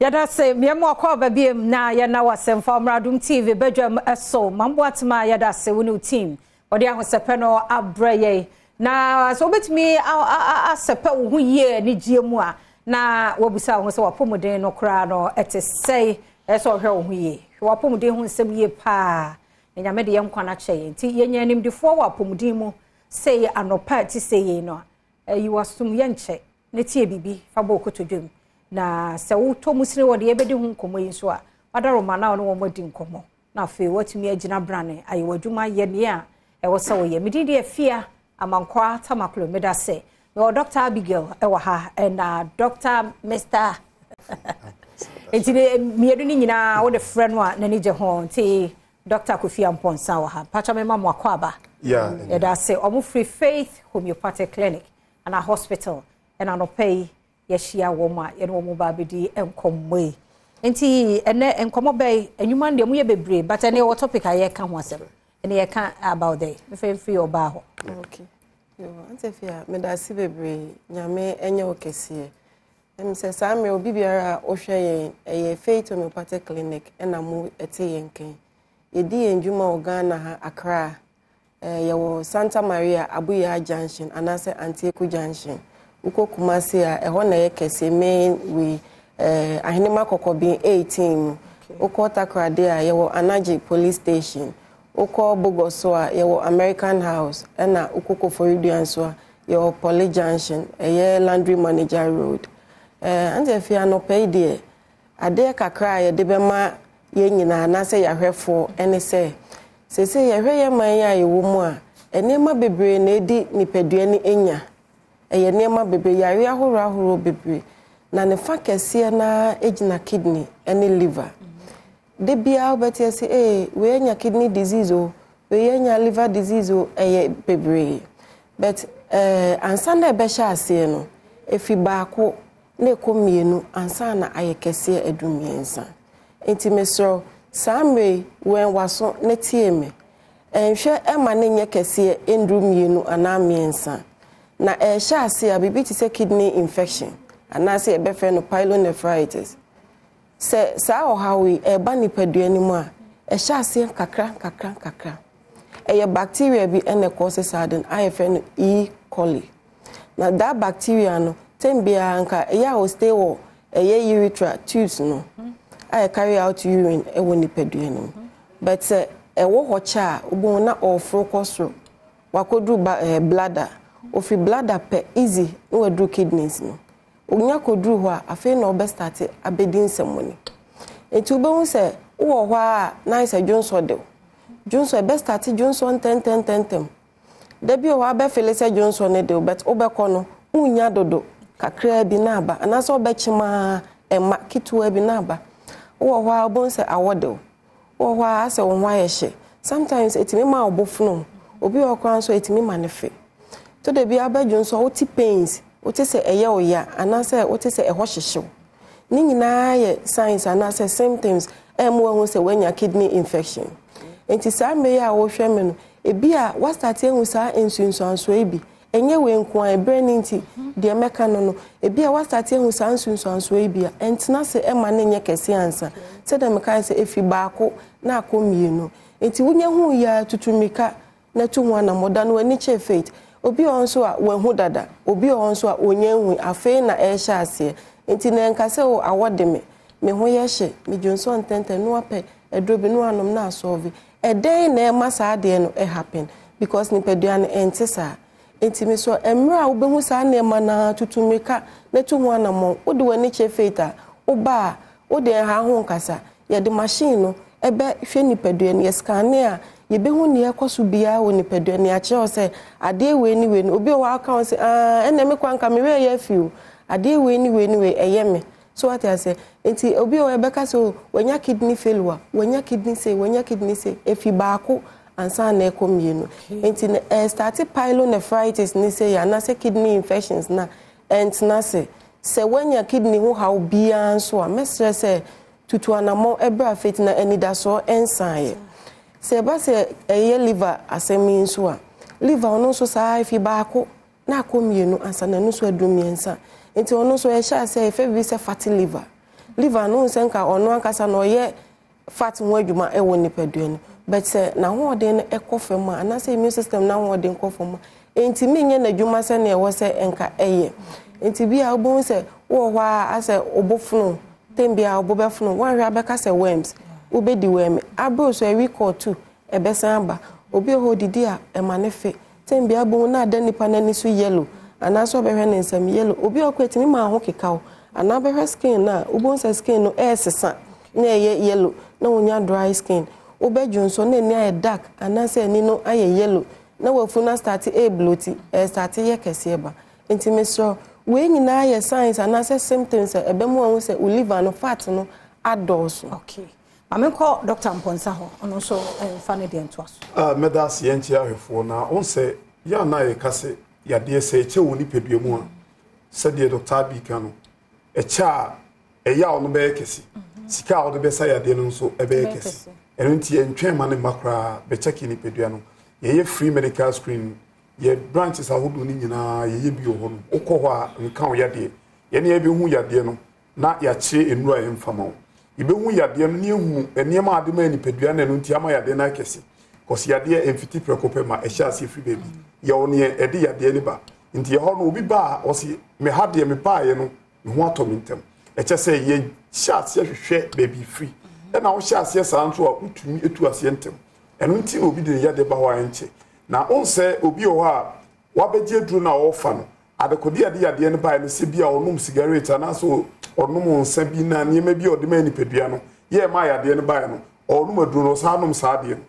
Yɛda ase mmiɛmu akɔ aba biem na yɛna wɔ asɛmfa ɔmmra Adom TV badwam so. Mamboatema yɛda ase wo ne wo team. Wɔde ahosɛpɛ no abrɛ yɛn. Na sɛ wobɛtumi asɛpɛ wo ho yie anigyeɛ mu a, na wabisa wo ho sɛ wapɔmuden no koraa no ɛte sɛe. Ɛsɛ sɛ ɔhwɛ wo ho yie. Hwɛ wapɔmuden ho nsɛm yie paa. Na Nyame de yɛn nkwa no akyɛ yɛn. Nti yɛnya animdefoɔ wɔ apɔmuden mu sei anɔpa a ɛte sɛ yei no a, yi w'asom yɛnkyɛ na tie biribi fa bɔ wo kotodwe mu. Na sɛ wotɔ mu sene wɔ deɛ yɛbɛdi ho nkɔmmɔ yi nso a, wadaroma na wo ne wɔn adi nkɔmmɔ. Na afei woatumi agyina brane ayɛ w'adwuma yɛ nea ɛwɔ sɛ woyɛ. Me din de Afia Amankwaa Tamaklo. Meda sɛ mewɔ Dr. Abigail wɔ ha ɛna Dr. Mr. Nti mmienu no nyinaa wode frɛ no a n'ani gye ho. Nti Dr. Kofi Amponsah wɔ ha. Mpakyɛ mema mo akɔ aba. Yɛda ase. Ɔmo firi Faith Homeopathic Clinic ana hospital ɛna anɔpa yi yɛahyia wɔn a yɛne wɔn ba abɛdi nkɔmmɔ yi. Nti ɛnɛ nkɔmmɔ bɛyi enyuma no deɛ mo yɛ bebree but ɛnɛ yɛwɔ topic a yɛka ho asɛm. Ɛnɛ yɛka about the mfɛn firi ɔbaa hɔ. Okay. Yo, Auntie Afia, meda ase bebree. Nyame ɛnyɛ wo kɛseɛ. Ɛm sɛ saa mmerɛ obi biara a ɔhwɛ yɛn ɛyɛ Faith Homeopathic Clinic ɛna mo ɛte yɛn nkan. Yɛdi yɛn dwuma wɔ Ghana ha Accra. Eh, yɛwɔ Santa Maria Abuyaa Junction anaasɛ Antieku Junction. Wokɔ Kumasi a, ɛhɔ na ɛyɛ kɛse main wei eh, Ahenema Kɔkɔben 18 mu. Wokɔ Takoradi a, yɛwɔ Anagye Police Station. Wokɔ Bogoso a, yɛwɔ American House. Ɛna wokɔ Koforidua nso a, yɛwɔ Poly Junction, ɛyɛ Laundry Manager Road. Eh, Auntie Afia, anɔpa yi deɛ, Adeɛ kakra a yɛde bɛma yɛn nyinaa anaasɛ yɛn ahwɛfoɔ ne sɛ, seesei yɛhwɛ yɛn man yi a yɛwɔ mu a, nneɛma bebree na ɛdi nipadua no nya. Ɛyɛ nneɛma bebree, yareɛ ahoroɔ ahoroɔ bebree. Na ne fa kɛseɛ no ara gyina kidney ne liver. Da biara wobɛte ase, ee, wei anya kidney disease o, wei anya liver disease o, ɛyɛ bebree. But eh, ansa na ɛbɛhyɛ aseɛ no, ɛfi baako na ɛkɔ mmienu ansa na ayɛ kɛseɛ aduru mmiɛnsa. Enti mesrɛ wo, saa mmerɛ yi, wɛn w'aso na tie me. Nhwɛ mma no nyɛ kɛseɛ nnuru mmienu anaa mmiɛnsa. Na ɛrehyɛ aseɛ a, biribi te sɛ kidney infection anaasɛ yɛbɛfrɛ no pyelonephritis. Sɛ saa ɔhaw yi reba nipadua no mu a, ɛhyɛ aseɛ nkakra nkakra nkakra. Ɛyɛ bacteria bi na ɛkɔɔse saa ade no a yɛfrɛ no E. coli. Na that bacteria no term biara nka ɛyɛ a ɔstay wɔ ɛyɛ urethra tubes no a ɛ carry out urine ɛwɔ nipadua no mu. But sɛ ɛwɔ hɔ kyɛ a wobɛhu na ɔɔforo kɔ soro wakɔduru ba ɛɛ bladder. Ɔfiri bladder pɛ easy na waduru kidneys no. Ɔnya kɔduru hɔ a afei na ɔbɛ starte abɛdi nsɛmmɔne. Nti wobɛhu sɛ wowɔ hɔ ara a na ayɛ sɛ dwonsɔ de wo. Dwonsɔ ɛbɛ starte dwonsɔ ntɛntɛntɛntɛm. Da bi wɔ hɔ a wobɛfele sɛ dwonsɔ no de wo but wobɛkɔ no wonnya dodo, kakraa bi na aba anaasɛ wobɛkyem ara ɛmma, ketewa bi na aba. Wowɔ hɔ ara wobɛhu sɛ awɔ de wo. Wowɔ hɔ ara asɛ wo ho ayɛ hye. Sometimes ɛtumi ma wo bo fono wo. Obi wɔ hɔ koraa nso a ɛtumi ma no fe. Tɔ da bi a wobɛdwonsɔ a wote pains, wote sɛ ɛyɛ wo ya anaasɛ wote sɛ ɛhɔ hyehye wo. Ne nyinaa yɛ signs anaasɛ symptoms a ɛma woahu sɛ woanya kidney infection. Nti saa mmerɛ yi a wohwɛ me no, ebia woastarte ahu saa nsunsuansoɔ yi bi. Ɛnyɛ wei nko ara, ɛberɛ no nti, deɛ mɛka no no, ebia woastarte ahu saa nsunsuansoɔ yi bi a, ɛntena ase mma no nyɛ kɛseɛ ansa. Sɛdeɛ mekaeɛ sɛ ɛfiri baako na akɔ mmienu. Nti wonya hu yi ara, tutu mmirika na tu ho anammɔn. Da no w'ani kyerɛ faith. Obi wɔ hɔ nso a, wahu dada. Obi wɔ hɔ nso a, ɔnnya nhui. Afei na ɛrehyɛ aseɛ. Nti na ɛnka sɛ, oh, awɔ de me. Me ho yɛ hye. Medwonsɔ ntɛmntɛm. Na wapɛ aduro bi na wanom na asɔlve. Ɛdɛn na ɛma saa adeɛ no happen? Because nipadua no ɛnte saa. Nti mesrɛ wo, mmerɛ a wobɛhu saa nneɛma no ara, tutu mmirika na tu ho anammɔn. Wode w'ani kyerɛ faith a, woba a, wo deɛ nha ho nkasa. Yɛde machine no bɛ hwɛ nipadua no, yɛ scanne a, yɛbɛhu nea ɛkɔ so biara wɔ nipadua no, yɛakyerɛ wo sɛ adeɛ wei ne wei no, obi wɔ hɔ a ɔka ho sɛ aah ɛnneɛ me koraa nka me werɛ yɛ afi o, adeɛ wei ne wei ne wei ɛyɛ me. So wate aseɛ? Nti obi wɔ hɔ yɛbɛka sɛ oh wanya kidney failure, wanya kidney sei, wanya kidney sei, ɛfi baako ansa na ɛkɔ mmienu. Nti no ɛstarte pyelonephritis ne sei anaasɛ kidney infections no a, ɛntena ase. Sɛ woanya kidney ho haw biara nso a, mɛsrɛ sɛ tutu anammɔn bra faith na anidasoɔ nsaeɛ. Sɛ ɛba sɛ ɛyɛ liver asɛm yi nso a, liver ɔno nso saa ara ɛfi baako na akɔ mmienu ansa na ɛno nso aduru mmiɛnsa. Nti ɔno nso ɛhyɛ aseɛ a yɛfrɛ biribi sɛ fatty liver. Liver no, wohu sɛ nka ɔno ankasa no ɔyɛ fat ho adwuma wɔ nipadua no but sɛ n'ahoɔden no kɔ fam a anaasɛ immune system n'ahoɔden kɔ fam a ɛntumi nyɛ n'adwuma sɛnea ɛwɔ sɛ nka ɛyɛ. Nti bi a wobɛhu sɛ wowɔ hɔ a asɛ wo bo fono, tem bi a wo bo bɛfono, woanhwɛ abɛka sɛ worms, wobɛdi worm aboro so a week or two ɛbɛsan aba. Obi wɔ hɔ odidi a ɛma no fe, tem bi a wobɛhu na ada nipa no ani so yellow anaasɛ ɔbɛhwɛ ne nsam yellow. Obi wɔ hɔ koraa ɛtumi ma wo ho keka wo anaa wobɛhwɛ skin no a wobɛhu sɛ skin no ɛresesa na ɛyɛ yellow na wonya dry skin. Wobɛdwonsɔ na ani ayɛ dark anaasɛ ani no ayɛ yellow na w'afunu astarte ɛrebloati, ɛrestarte yɛ kɛseɛ ba. Nti mesrɛ wo, wei nyinaa yɛ signs anaasɛ symptoms a ɛbɛma woahu sɛ wo liver no fat no adɔɔso. Okay. Ma menkɔ Dr. Mpɔnsa hɔ, ɔno nso mfa ne deɛ ntoa so. Ah, mɛda ase yɛn nkyia ahwɛfoɔ na wɔn sɛ yɛ a na yɛka sɛ yadeɛ sɛ ɛkyɛ wɔ nipadua mu a sɛdeɛ Dr. Abi ka no ɛkyɛ a ɛyaw no bɛyɛ kɛse sika a wɔde bɛsa yadeɛ no nso ɛbɛyɛ kɛse ɛno nti yɛntwɛn ma ne mma koraa bɛkyɛke nipadua no yɛyɛ free medical screen yɛ branches ahodoɔ no nyinaa yɛyɛ bi wɔ hɔ no wokɔ hɔ a nka wo yadeɛ yɛne yɛbɛhu yadeɛ no na yɛakyerɛ nnuro a yɛmfa ma wo yɛbɛhu yadeɛ no ne yɛhu nneɛma a ade ma nipadua no ɛno nti ama yadeɛ no akɛse kɔsi yadeɛ mfiti prɛko pɛ ma ɛhyɛ aseɛ firi baabi yɛwɔ neɛ ɛde yadeɛ no ba nti ɛhɔ no obi ba a ɔsi me ha deɛ mebaeɛ no me ho atɔ me ntɛm. Ɛkyɛ sɛ yɛhyɛ aseɛ hwehwɛ baabi firi. Ɛna wohyɛ aseɛ saa nso a wotumi tu aseɛ ntɛm. Ɛno nti na obi de ne yadeɛ ba hɔ a ɛnkyɛ. Na wohu sɛ obi wɔ hɔ a wabɛgye aduro no a ɔrefa no, adekodeɛ a ɛde yadeɛ no baeɛ no sɛ bi a ɔnom sigaret anaasɛ ɔnom nsa bi na nneɛma bi a ɔde ma nipadua no yɛ ɛmaa yadeɛ no baeɛ no, ɔnom aduro no ɔsan nom saa adeɛ no.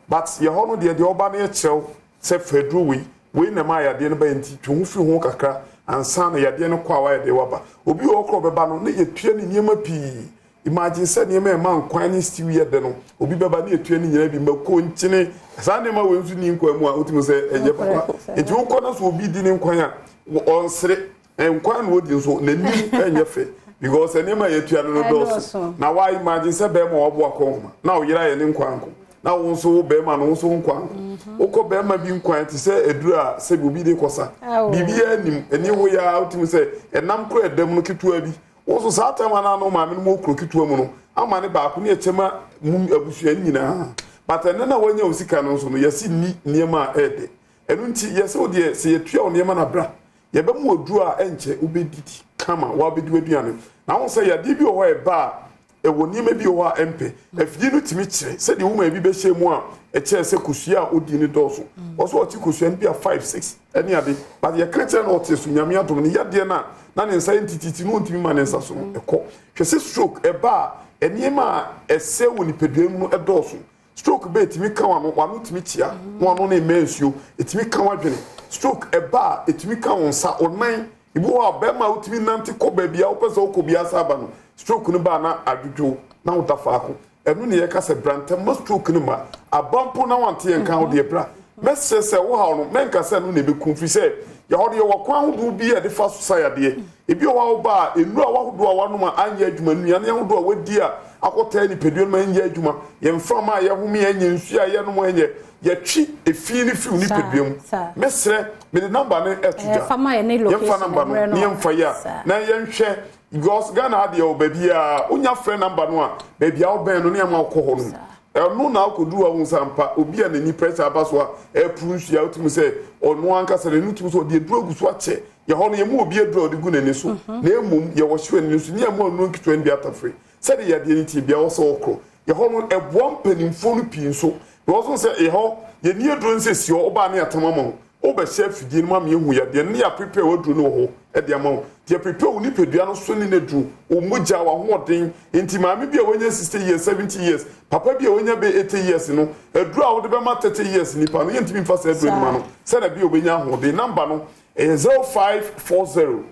But yɛ hɔ no deɛ deɛ ɔba no yɛ kyerɛw sɛ fa aduro wei, wei na ɛmaa yadeɛ no baeɛ nti twe ho firi ho kakra ansa na yadeɛ no kɔ a wayɛ deɛ waba. Obi wɔ hɔ koraa ɔbɛba no na yɛtua ne nneɛma pii. Imagine sɛ nneɛma a ɛma nkwan ne stew yɛ dɛ no, obi bɛba ne yɛtua ne nyinaa bi, mako, nkyene, saa nneɛma wei nso nni nkwan mu a wotumi sɛ ɛnyɛ papa. Nti wokɔ na sɛ obi di ne nkwan a, ɔnsere. Nkwan na odi nso n'anim nyɛ fɛ because nneɛma a yɛatua no no dɔɔso. Na wa imagine sɛ bɛrima a waboa kɔn ho na ɔyere ayɛ ne nkwan nko na wo nso wo bɛrima no wo nso wo nkwan nko. Mhm. Wokɔ bɛrima bi nkwan te sɛ aduru a sɛbi obi de kɔsa. Biribiara nim ani ho yɛ a wotumi sɛ ɛnam kora ɛdam no ketewa bi. Wo nso saa tam anaa no maame no mu okuro ketewa mu no ama ne baako ne ɛkyɛ ma mu abusua nyinaa. But ɛnɛ na wanya wo sika no nso no yɛsi nni nneɛma a ɛɛdɛ. Ɛno nti yɛsɛ wo deɛ sɛ yɛtua wo nneɛma na bra. Yɛbɛma wo aduro a ɛnkyɛ wobɛdidi kama, woabɛdi w'aduane. Na wohu sɛ yadeɛ bi wɔ hɔ a ɛba a, ɛwɔ nneɛma bi wɔ hɔ a ɛmpɛ. Afidie no tumi kyerɛ sɛdeɛ woman bi bɛhyɛ mu a ɛkyerɛ sɛ kosua a ɔdi no dɔɔso. Wɔ sɛ ɔte kosua no bi a 5, 6 ɛne ade. But yɛka kyerɛ no ɔte so, Nyame adom no, yadeɛ no a na ne nsa yɛ ntititi no ɔntumi ma ne nsa so no, ɛkɔ. Hwɛ sɛ stroke ɛba a, nneɛma a ɛsɛe wɔ nipadua mu no ɛdɔɔso. Stroke ba etumi ka w'ano, w'ano tumi kyea, na w'ano no mmɛn nsuo. Etumi ka w'adwene. Stroke ɛba a, etumi ka wo nsa, wo nan. Ebi wɔ hɔ a, bɛrima a wotumi nante kɔ baabi a wopɛ sɛ wokɔ biara san ba no, stroke no ba a na adwodwo wo, na woda faako. Ɛno na yɛka sɛ bra ntɛm ma stroke no mma. Aba mpo na wante yɛn nka wo deɛ bra. Mɛsrɛ sɛ wo haw no, mɛnka sɛ ɛno na ɛbɛku, firi sɛ yɛhɔ no yɛwɔ kwan ahodoɔ bi a yɛde fa so sa yadeɛ. Ebi wɔ hɔ a woba a, nnuru ahodoɔ a woanom a anyɛ adwuma, nnuane ahodoɔ a woadi a akɔtaa nipadua no ma ɛnyɛ adwuma, yɛn mframa a yɛhome a ɛnyɛ, nsuo a yɛnom a ɛnyɛ, yɛtwe efi no firi wo nipadua mu. Mɛsrɛ, mede number no ɛto dwa. Yɛmfa number no na yɛmfa yi a na yɛnhwɛ because Ghana ha deɛ wɔ baabiara wonya frɛ number no a baabi a wobɛn no ne ama wokɔ hɔ no. Ɛno na akɔduru hɔ ahu sɛ ampa obi a n'ani pressure aba so a ɛreporo nsuo a wotumi sɛ ɔno ankasa n'ani tumi sɛ ɔde aduro agu so akyɛ. Yɛ hɔ no, yɛmma obi aduru a ɔde gu n'ani so, na mmom yɛwɔ hyew ani no so, ne yɛmma nnuro nketewa no bi atafere. Sɛdeɛ yadeɛ no teɛ biara, ɛwɔ sɛ ɔkorɔ. Yɛ hɔ no, ɛboa mpanimfoɔ no pii nso. Because wohu sɛ yɛ hɔ, yɛnni aduro no sɛ si hɔ, wobaa ne yɛatam ama wo. Wobɛhyɛ afidie no mu ama yɛahu yadeɛ no, ne yɛaprepare w'aduro no wɔ hɔ de ama wo. Nti yɛprepare wo nipadua no so ne n'aduro, wo mogya, w'ahoɔden. Nti maame bi a wanya 60 years, 70 years, papa bi a wanya bɛyɛ 80 years no, aduro a wode bɛma 30 years nipa no, yɛntumi mfa saa aduro no ma no sɛdeɛ ɛbɛyɛ a ɔbɛnya ahoɔden. Number no, Ɛyɛ 0540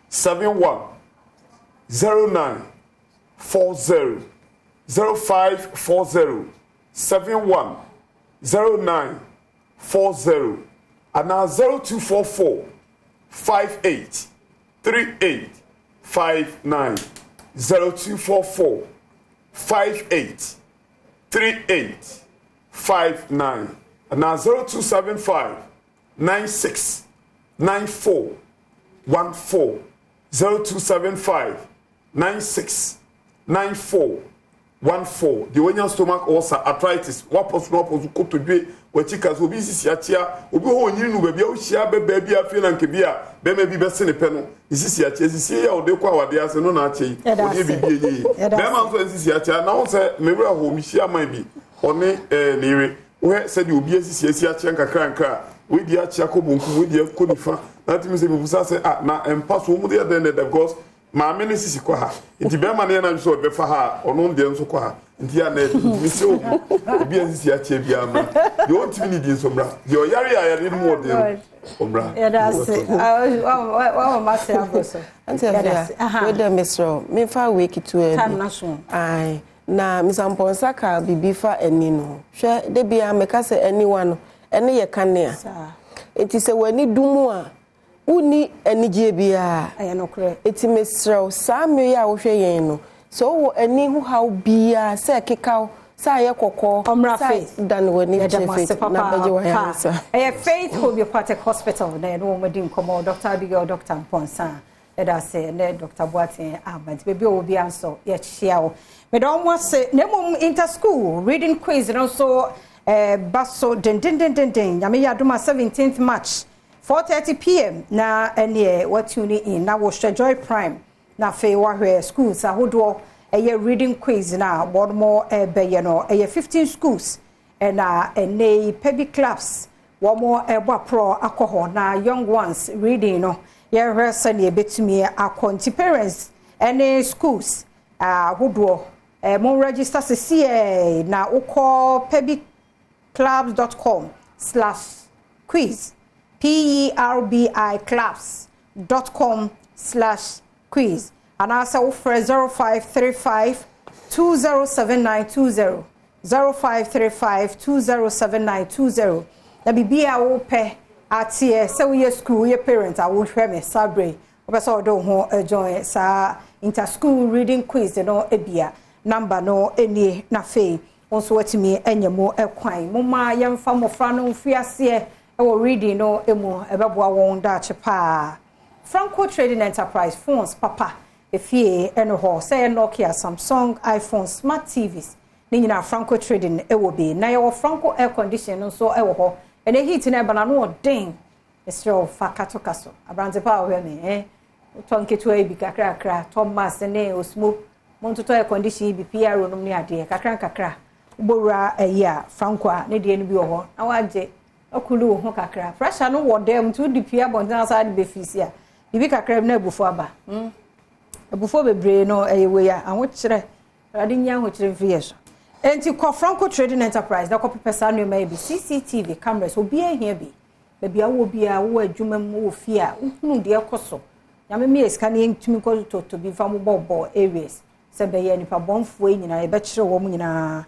71 09 40 0540 71 09 40 anaa 0244 58 38 59 0244 58 38 59 anaa 0275 96 94 14 0275 96 94 14 deɛ wanya stomach ulcer, arthritis, wapɔ so na wapɔ so kotodwe, wakyi ka so, obi sisi akyea, obi hɔ onyini no baabi a wohyia bɛ baabi a afei na nka bi a bɛrima bi bɛse ne pɛ no, ne sisi akyea, sisi yi a ɔde kɔ awadeɛ ase no na akyɛ yi, ɔde yɛ biribi ɛnyɛ yi. Bɛrima nso a nsisi akyea, na wo sɛ me werɛ hɔ, mehyia man bi, ɔne ɛɛ ne yere, wohwɛ sɛdeɛ obi asisi asi akyea nkakrankra a, wei deɛ akyea kɔ bonkum, wei deɛ kɔ nifa, na atumi sɛ mebusa sɛ ah na mpa so wɔn deɛ dɛn na ɛda because Maame no sisi kɔ ha nti bɛrima no yɛ n'adwene sɛ ɔbɛfa ha a ɔno deɛ nso kɔ ha nti yɛ anaa nti mesrɛ obi obi a nsisi akyɛ biara mmra deɛ ɔntumi ne di nso mmra deɛ ɔyare a yare no mu ɔden no ɔmmra. Yɛda ase wama ma se abɔ so. Nti afia wei dɛ mesrɛ wo memfa wei ketewa bi. Time na so. Ae na Mr. Mpɔnsa ka biribi fa ani no ho. Hwɛ da biara meka sɛ aniwa no ɛne yɛ kanea. Nti sɛ w'ani dum a Wonni anigyeɛ biara. Ɛyɛ nokorɛ. Enti mesrɛ wo, saa mmerɛ yi a wohwɛ yɛn no, sɛ wowɔ ani ho haw biara, sɛ ɛkeka wo, sɛ ayɛ kɔkɔɔ, Ɔmmra sɛ Faith. dane w'ani Yɛda kyerɛ mo ase Faith na bɛgye papaapa. w'ayaresa. Ɛyɛ Faith Homeopathic Hospital na yɛne wɔn adi nkɔmmɔ, Dr. Abigail, Dr. Mpɔnsa. Yɛda ase ne Dr. Boateng aba nti baabi a ɔwɔ biara nso yɛkyia wo. Meda wɔn ase na mmom inter-school reading quiz no nso eh, ba so dendendendenden. Nyame yɛ adom a 17th March 4:30 pm na ɛneɛ wa tune in na wohwɛ Joy Prime na afei wahwɛ schools ahodoɔ ɛyɛ reading quiz na wɔn mo ɛbɛyɛ no ɛyɛ 15 schools ɛna ɛnɛ yi Pebi clubs wɔn ɛbɔ aporɔ akɔ hɔ na young ones reading no yɛhwɛ sɛdeɛ ɛbɛtumi akɔ nti parents ɛne schools ahodoɔ mo register sesiɛ na wokɔ pebi clubs dot com slash quiz P-E-R-B-I clubs dot com slash quiz anaasɛ wofrɛ 0535 207920 0535 207920 na biribi a wopɛ ateɛ sɛ woyɛ school woyɛ parent a wohwɛ me saa berɛ wopɛ sɛ wode wo ho join saa inter-school reading quiz no bia number no nie na afei wo nso watumi anya mu kwan. Momma yɛmfa mmɔfra no mfiri aseɛ wɔ reading no mu, ɛbɛboa wɔn daakye paa. Franco Trading Enterprise phones papa efie ɛno hɔ sɛ ɛyɛ Nokia, Samsung, iPhone, smart TVs ne nyinaa Franco Trading ɛwɔ bi. Na yɛwɔ Franco air condition no nso ɛwɔ hɔ. Ɛnɛ heat no ɛba no ano ɔden. Mesrɛ wo fa katoka so. Aberante pa a wohwɛ me eh. Wotɔ nketewa yi bi kakrakra, tɔ mask ne osmo. Montotɔ air condition yi bi, PRO nom ne adeɛ, kakra nkakra. Wobɔwura ayi a, Franco a, ne deɛ no bi wɔ hɔ, na wagye akulu wo ho kakra. Pressure no wɔ dɛm, nti wode pie abɔnten asa de bɛfisi a, biribi kakra bi na abufuo aba. Hmm? Abufuo bebree no, ɛyɛ wei a, ahokyerɛ. Awurade nyi ahokyerɛ mfiri yɛ so. Enti kɔ Franco Trading Enterprise na kɔpepɛ saa nneɛma yi bi, CCTV cameras, obiara hia bi. Baabi a wowɔ biara, wowɔ adwuma mu, wowɔ fie a, wohunu deɛ ɛkɔ so. Nyame mmea sika na yɛntumi nkɔ totɔ bi mfa mmobɔbɔ areas sɛ bɛyɛ nipa bɔnfoɔ yi nyinaa yɛbɛkyerɛ wɔn nyinaa.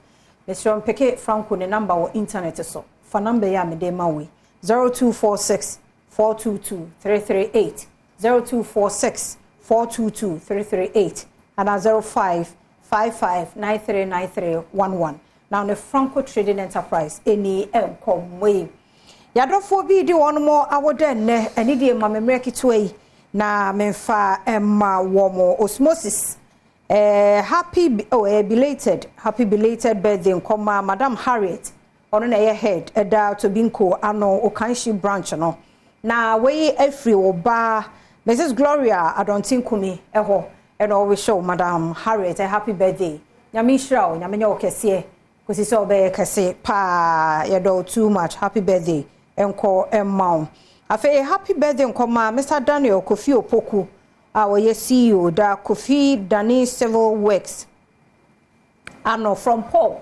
Mesrɛ mpeke Franco ne namba wɔ internet so. Fa namba yi a mede ma wo yi 0246 422 338 0246 422 338 anaa 0555 939311 na ne Franco Trading Enterprise ɛni nkɔmmɔ yi. Yɛadɔfoɔ bi redi wɔn awoda nnɛ, ɛne deɛ ma me mmerɛ ketewa yi na memfa mma wɔn. Osmosis, eh, happy, oh, eh, belated, happy belated birthday nkɔma Madam Harriet, ɔno na ɛyɛ head ɛda Tobinco ano Okanshi branch no. Na wei afiri wo ba Mrs. Gloria Adɔnten Kumi ɛhɔ, ɛna ɔrehyɛ wo Madam Harriet a happy birthday. Nyame nhyira wo, Nyame nyɛ wo kɛseɛ. Kosi sɛ ɔbɛyɛ kɛse paa yɛdɔ wo too much happy birthday nkɔ mma wo. Afei happy birthday nkɔ ma Mister Daniel Kofi Opoku a ɔyɛ CEO da Kofi Dani Civil Works ano from Paul.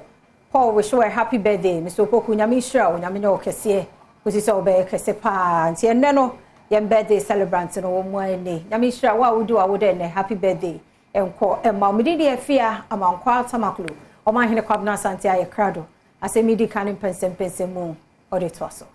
Paul wish you a happy birthday Mister Opoku Nyame nhyira wo Nyame nyɛ wo kɛseɛ kosi sɛ ɔbɛyɛ kɛse paa nti ɛnnɛ no yɛn birthday celebrant no wɔn mu ɛnɛ Nyame nhyira wo a wodi w'awoda ɛnnɛ happy birthday Nkɔ mma wo. Me din de Afia Amankwaa Tamaklo. Ɔmanhene Kwabena Asante ayɛ krado. Asɛm yi di kan ne mpɛnsɛmpɛnsɛmu ɔde toa so.